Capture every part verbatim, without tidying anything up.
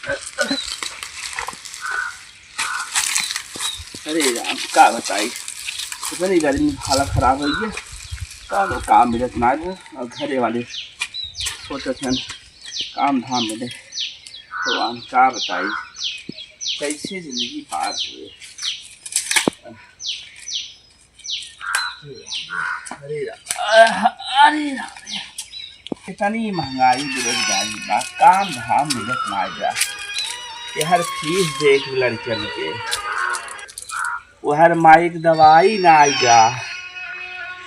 अरे राम, का बताई, इतनी गर्मी में हालत खराब होइ गया। का काम मिलत ना है, और घरे वाले सोचत हैं काम धाम मिले। भगवान का बताई, कैसे जिंदगी पार हुए। अरे राम, अरे राम, इतनी महंगाई, बेरोजगारी बा, काम धाम मिलत ना बा। यार फीस देख लड़कन के, वहर माई के दवाई ना आइगा,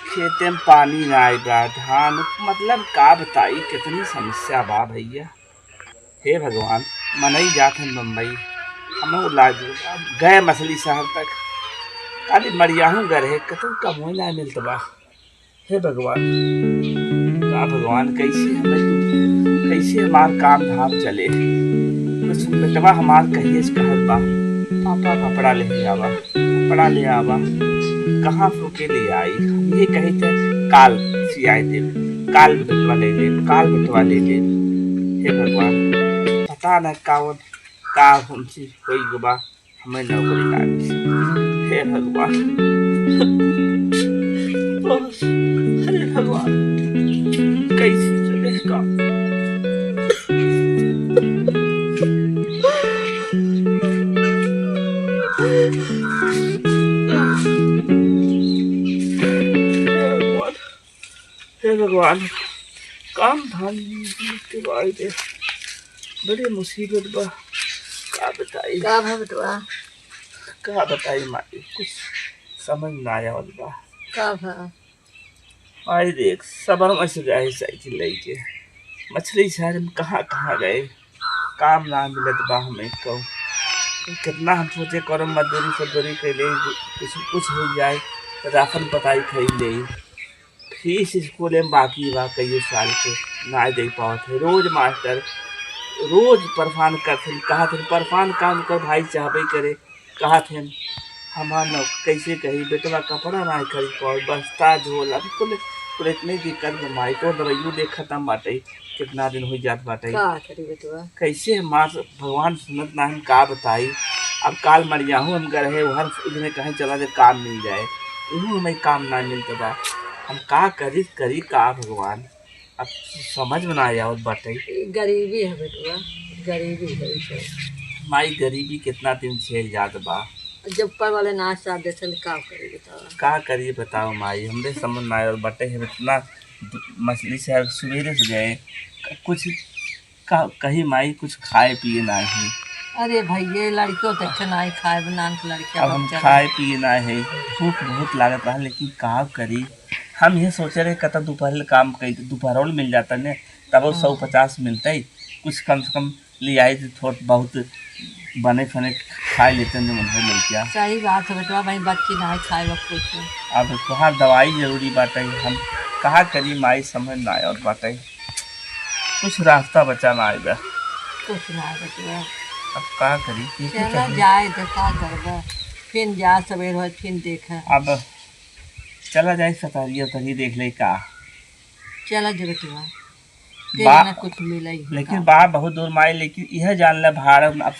खेते में पानी ना आइगा, धान, मतलब का बताई, कितनी समस्या बा भैया। हे भगवान, मनई जात हन बम्बई, हमहू लाज गए मछली शहर तक, खाली मरियाहू गर है, कतहूँ कमोई ना मिलत बा। हे भगवान, का भगवान, कैसे हमें तू, कैसे हमार काम धाम चले? कुछ बेटवा हमार कहिए से कहत बा, "पापा, कपड़ा ले आवा, कपड़ा ले आवा।" कहाँ से के ले आई? हम ये कहे थे, "काल सियाए देब, काल बेटवा ले लेब, काल बेटवा ले लेब।" हे भगवान, पता न कौन का हमसे होई गबा। हमें नौकरी लागी। हे भगवान, अरे भगवान, कैसे चले का? हे भगवान, काम धाम के बारे में बड़ी मुसीबत बा। का बताई? का भा बेटवा? का बताई माई, कुछ समझ ना आवत बा। का भा? माई देख, सबर में से गए साइकिल लेके, मछली शहर में कहाँ कहाँ गए, काम ना मिलत बा हमें को। कितना हम सोचे करम मजदूरी सजदूरी कैले, कुछ कुछ हो जाए, राशन पताई खरीद ले। फीस स्कूल में बाकी बा कइयो साल के, ना दे पावत है। रोज मास्टर रोज परेशान करथिन, कहत हन, परेशान काम कर भाई चाहबे करे, कहत हन, हमार न कैसे कही, बेटवा कपड़ा ना खरीद पावे, बस्ता झोला, अब कुल, कुल इतने दिक्कत में माई तो दवाइयों दे खत्म बाटे, कितना दिन हो जात बाटे। का करी बेटवा? कैसे हमार भगवान सुनत ना, हम का बताई। अब काल मरियाहूँ हम घर है, वहर इतने कहीं चला जाए, काम मिल जाए, इहूँ हमें काम ना मिलत बा। हम का करी, करी का भगवान? अब समझ में ना आवत बाटे। गरीबी है बेटवा, गरीबी है ई सब। माई, गरीबी कितना दिन झेल जात बा। जब ऊपर वाले ना साथ देते, का करी बतावा? का करी बताओ माई, हमरे समझ ना आवत बाटे। हम इतना दु-, मछली से सुबेरे से गए, कुछ का कही माई, कुछ खाए पिए नाही। अरे भैया, लड़कियों तक के नाही खाए, नान के लड़किया अब हम बच्चा खाए पिए नाही, भूख बहुत लागत रहा, लेकिन का करी? हम ये सोचे रहे, कतौ दोपहर ले काम कई, दोपहरों ले मिल जाता ने, तब हाँ। सौ पचास मिलते, कुछ कम से कम ले आई तो थोड़ बहुत बने फने खाए लेते हैं, जो मन हो लड़किया। सही बात है बेटवा, भाई बच्ची नाही खाए बा कुछ। अब तोहार दवाई जरूरी बाटे, हम कहा करी माई, समझ ना आवत बाटे। कुछ रास्ता बचा ना आइबा। कुछ ना बचवा। अब का करी? यही चला कही। जाए तो का करबा? फिन जा सवेर होए, फिन देखे। अब चला जाए सतहरिया उतहरिया देख ले का। चला जगतवा। के बा-, जाने कुछ मिले ही लेकिन का। बा बहुत दूर माई, लेकिन यह जान ले भाड़ा में अब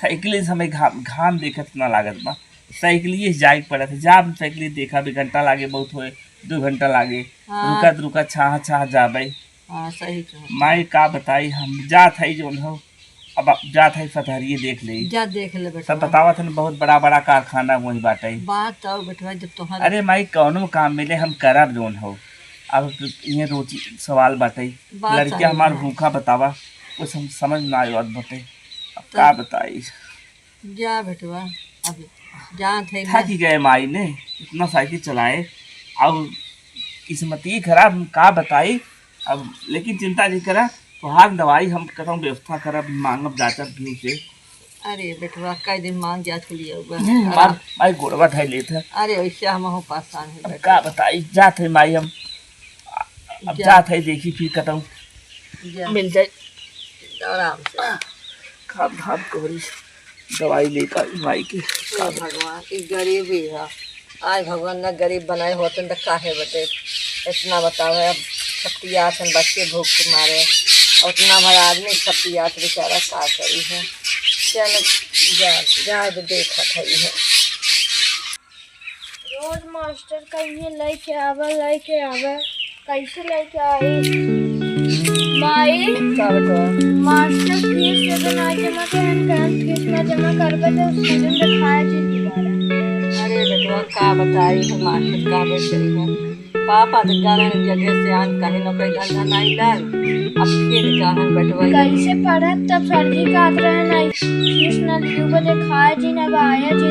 साइकिल से हमें घाम, घाम देखत ना लागत बा। साइकिल से जाए के पड़त है। जा हम साइकिल देखा भी घंटा लागे बहुत होए, दो घंटा लागे। हाँ। रुकत रुकत छाह छाह जाबे। हाँ, सही कहा। माई का बताई, हम जात हई जौन हो, अब जात हई सतहरिये देख ले। जा देख ले बेटवा। सब बतावत हन बहुत बड़ा बड़ा कारखाना वही बाटे। बात और बेटवा जब तोहर अरे माई कौनो काम मिले हम करब जौन हो, अब इहे रोटी सवाल बाटे। बात लड़किया सही हमार है। भूखा बतावा, कुछ हम समझ ना आवत बाटे, अब तो का बताई। जा बेटवा, अब जात है थक ना। गए माई ने, इतना साइकिल चलाए, अब किस्मत ही खराब, हम का बताई। अब लेकिन चिंता नहीं करा, तोहार दवाई हम कतहूँ व्यवस्था करब, मांगब, जाचब भी से। अरे बेटवा, कई दिन मांग जात के लिए हुआ। नहीं, आराम। मार, माई गोड़वा धइ लेत है। अरे वैसे हम हो परेशान है अब बेटवा। का बताई, जात है माई हम, अब जा। जात है, देखी फिर कतहूँ जा। मिल जाए। आराम से। खाब धाब करी। दवाई लेकर आई माई के। हे भगवान, ई गरीबी है। आय भगवान, ना गरीब बनाए होते न त काहे बटे। इतना बताओ, अब छतिया आसन बच्चे भूख के मारे। उतना भर आदमी सब पियास बेचारा का करी है। चल जा, जा दे, देखत है इहे। रोज मास्टर कहिए, "लेके आवे, लेके आवे।" कैसे लेके आई? माई, का बेटवा? मास्टर फीस दे दे, ना जमा करे, हम कहन फीस ना जमा करबे तो स्कूल में दिखाया जी दोबारा। अरे बेटवा, का बताई, हम मास्टर का बताई हम। पापा तो जाने न जगह से आन, कहीं नौकरी धंधा नहीं लग, अब फिर जाहन बेटवा। कैसे पढ़ब? तब सर जी कहत रहे ना, फीस ना लियो बदे खाए जी ना आया जी,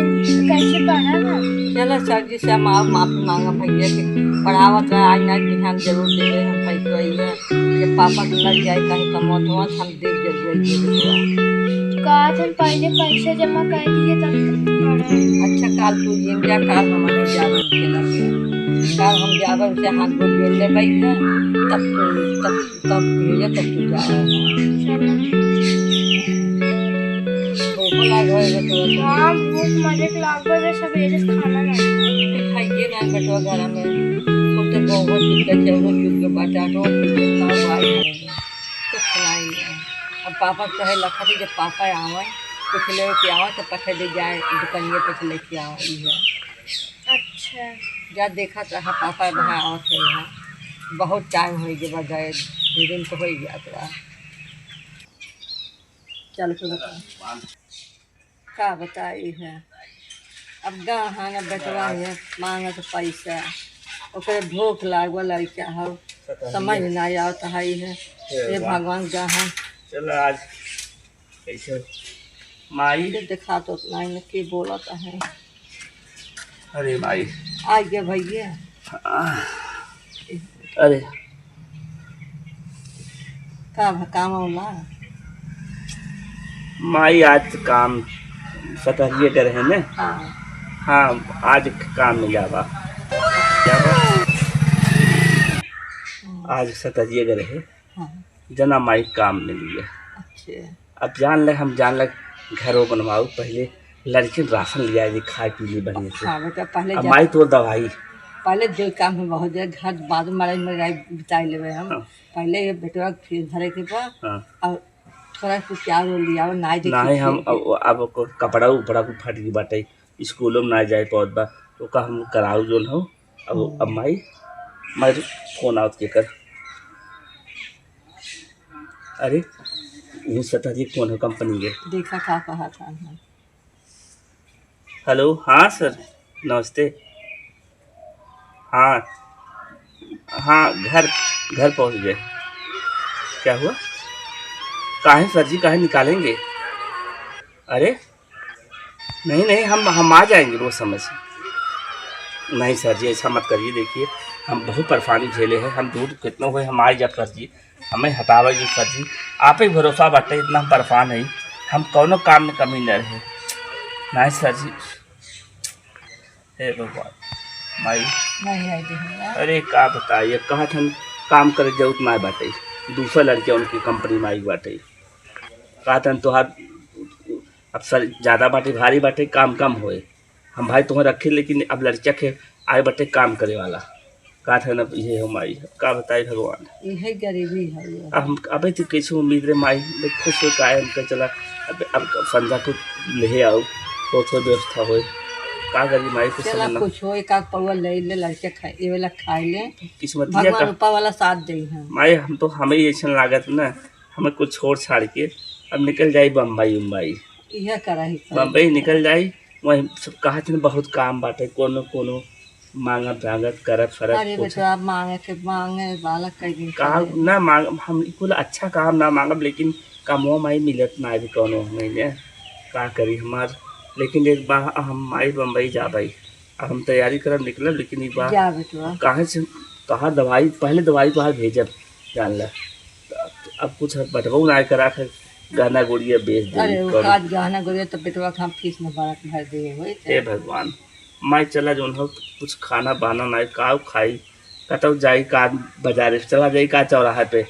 कैसे पढ़ब हम? चलो सर जी से हम आप माफी मांगा भैया के पढ़ावत रहे, आज ना बिहान जरूर देबे हम पैसा। ये पापा के लग जाए कहीं कमौत हुआ, हम देख जरूर ये बेटवा। का हम पहले पैसे जमा कर दिए तब पढ़ब। अच्छा, काल तू जिम जा, काल हम नहीं जाबे के लगे। काल हम जाबे से हाथ गोड़ जोड़ ले बैठ, तब तू, तब, तब भैया, तब तू जा। चलो। भूख लाग होए बेटवा। हाँ, भूख मजे के लाग होए, सवेरे से खाना नहीं खाई। खाइए ना बेटवा, घर में। हम तो गोबर चुग के, चौरो चुग के, बटाटो चुग के, सब भाई है। कुछ नहीं है। अब पापा कहे लखा थी, जब पापा आवे, कुछ ले के आवे, तो पठे दे जाए, दुकानिए पे से लेके आवे, ई है। अच्छा। जा देखा चाहा पापा वहाँ आवत है यहाँ। बहुत टाइम हो गया गए, दो दिन तो हो ही गया था। चल के बता। का बताई है, अब गाहन बेटवा है, मांगत पैसा, ओकरे भूख लागल, लड़का हो, समझ ना आवत है, है। हे भगवान, गाहन। चल आज कैसे माई? ये देखा तो नहीं न के बोलत है। अरे माई। आ गया भैया। आ, अरे। का भा काम होला? माई, आज काम सतहरिये करे है ने? हाँ। हाँ, आज काम मिला बा। क्या बा? हम्म। आज सतहरिये करे है। हाँ। जना माई काम मिल गया। अच्छा। अब जान ले, हम जान ले घरो बनवाऊ, पहले लड़किन राशन लिया दी, खाए पी ली बढ़िया से। हाँ बेटा, पहले अब जा-, माई तोर दवाई। पहले जो काम है बहुत है, घर बाद में लड़ाई बिताई लेवे हम। हाँ। पहले ये बेटवा के फीस भरे के बा। हाँ। और थोड़ा कुछ प्याज और लियाओ, नाई देखी नहीं, हम ठीक है। अब, अब ओकर कपड़ा उपड़ा कुल फट गई बाटे, स्कूलों में ना जाए पावत बा, तो का हम कराऊ जोन हो। अब, हम्म। अब माई, माई फोन आवत के कर। अरे, ये सतहरिये फोन है कंपनी के। देखा का कहा था हम। हेलो, हाँ सर, नमस्ते। हाँ, हाँ, घर, घर पहुँच गए। क्या हुआ? काहे सर जी, काहे निकालेंगे? अरे, नहीं, नहीं, हम, हम आ जाएंगे रोज समय से। नहीं सर जी, ऐसा मत करिए, देखिए, हम बहुत परेशानी झेले हैं, हम दूर कितना हुए, हम आ जाब सर जी। हमें हटावे जी सर जी, आप ही भरोसा बाटे, इतना हम परेशान है, हम कौनो काम में कमी न रहे। नहीं सर जी, हे भगवान, माई। नहीं आई देहन यार। अरे का बताइए, कहा था काम करे जरूरत ना बाटे, दूसरा लड़के उनकी कंपनी में आई बाटे। कहा था तोहार अब सर ज्यादा बाटे, भारी बाटे, काम कम होए। हम भाई तुम्हें रखे, लेकिन अब लड़किया के आए बटे काम करे वाला। का था ना, ये हो माई, का बताई भगवान। इहे गरीबी है ये। अब हम, अबे तो कैसे उम्मीद रे माई, मैं खुश हो का है, हमका चला, अब, अब संध्या को ले आओ, तो थोड़ी व्यवस्था होए। का करी माई, कुछ चला समझ ना। कुछ हो, एक आध पौवा ले ले, लड़के खाए, ये वाला खाए ले। किस्मतिया भगवान का ऊपर वाला साथ दे हम। माई, हम तो, हमें ही ऐसा लागत ना, हमें कुछ छोड़ छाड़ के अब निकल जाई बम्बई उम्बई। इहे करा ही सही। बम्बई निकल जाई, वहीं सब कहा थे ना, बहुत काम बाटे, कोनो कोनो मांगत भांगत करत फरत अरे कुछ। बेटा, आप मांगे के, मांगे वाला कई दिन का करे। ना मांग, हम कुल अच्छा काम ना मांगब, लेकिन कमवा माई मिलत ना भी कोनो हमें ने, का करी हमार, लेकिन एक बार हम माई बम्बई जाबई, अब हम तैयारी करब निकलब, लेकिन एक बार जा बेटवा। काहे से तोहार दवाई, पहले दवाई तोहार भेजब, जान ला। अब कुछ बटबो ना करा, फिर गहना गुड़िया बेच दे, अरे, वो कौन? काज गहना गुड़िया तो बेटवा के हम फीस में बड़ा भर दिए होई थे। हे भगवान, माई चला जौन हो, कुछ खाना बहाना ना, का खाई, कतौ जाई का बाजारे, चला जाई का चौराहे पे,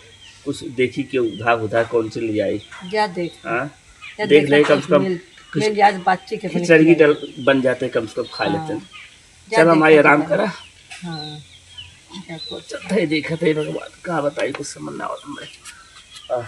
कुछ देखी के उधार उधार कौन चीज ले आई। जा देख। हाँ? जा देख देख ले, कम से कम मिल, कुछ मिल जाए तो बातचीत के बने खिचड़ी की खिलाई। डल बन जाते, कम से कम खा हाँ। लेते हैं। जा चला देख माई, के आराम बने। करा। हाँ। देखो। चलते ही देखते ही भगवान, का बताई, कुछ समझ ना आवत हमरे। आह।